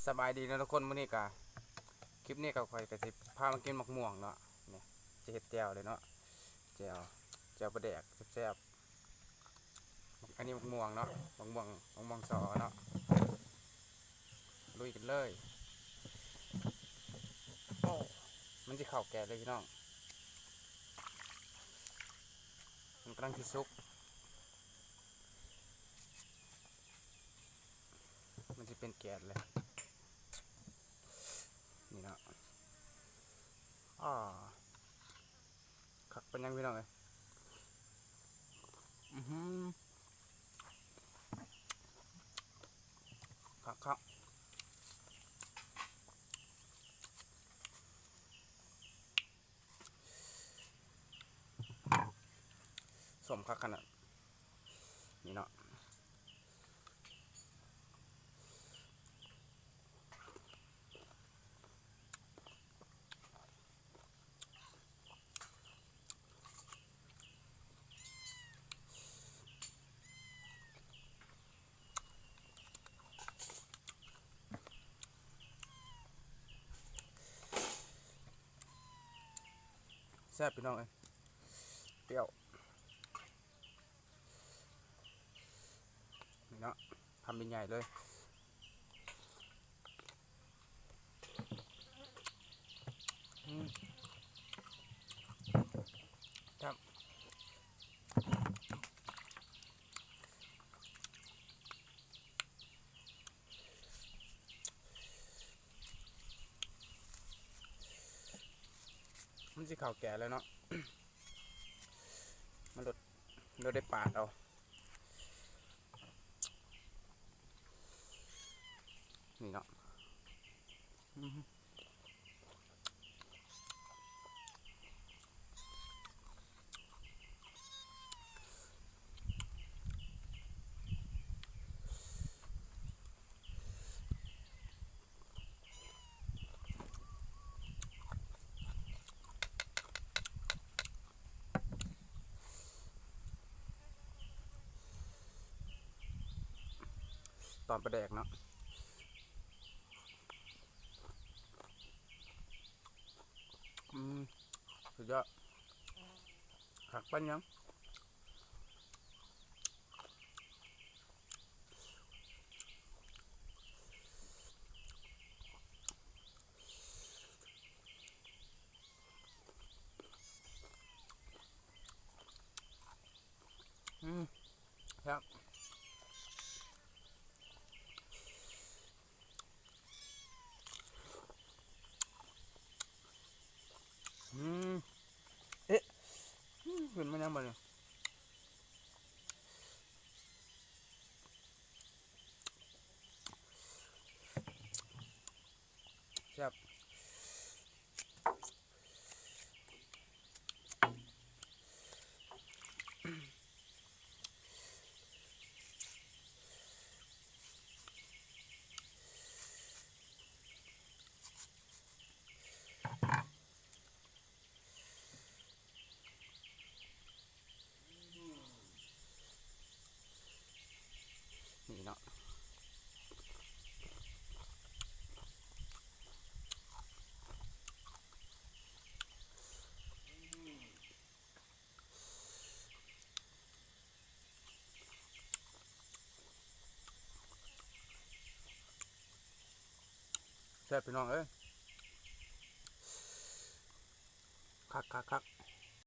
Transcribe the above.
ສະບາຍດີເນາະທຸກຄົນ ມື້ນີ້ກະ ຄລິບນີ້ກະຂ້ອຍກະຊິພາມາກິນໝາກມ່ວງເນາະ ນີ້ ຈະເຮັດແຈ່ວເລີຍເນາະ ແຈ່ວ ແຈ່ວປາແດກແຊບໆ ອັນນີ້ໝາກມ່ວງເນາະ ໝາກມ່ວງ ໝາກມ່ວງສໍເນາະ ລຸຍກັນເລີຍ ໂອ້ ມັນຊິເຂົ້າແກະເລີຍພີ່ນ້ອງ ມັນກຳລັງຊິສຸກ ມັນຊິເປັນແກະເລີຍ ນີ້ເນາະ ອ້າ ຄັກປານຫຍັງພີ່ນ້ອງເອີຍ ອືຫື ຄັກໆ ສົ້ມຄັກຂະໜາດ ນີ້ເນາະ ແຊບພີ່ນ້ອງເອີຍ ປ່ຽວ ນີ້ເນາະ ຄຳໃຫຍ່ໆເລີຍ ອືມ ແຊບ ມັນຊິເຂົ້າແກະແລ້ວເນາະ ມັນໂດດ ໂດດໄດ້ປາດເອົາ ນີ້ເນາະ ອືມ ຕອນປາແດກເນາະ ອືມ ສຸດຍອດ ຄັກປານຫຍັງ. ອືມ ແຊບ ອືມ ເອະ ອືມ ຂຶ້ນມາຍັງບັດນີ້ ແຊບ. ນີ້ເນາະ ແຊບ ພີ່ນ້ອງເອີຍ ຄັກໆໆ.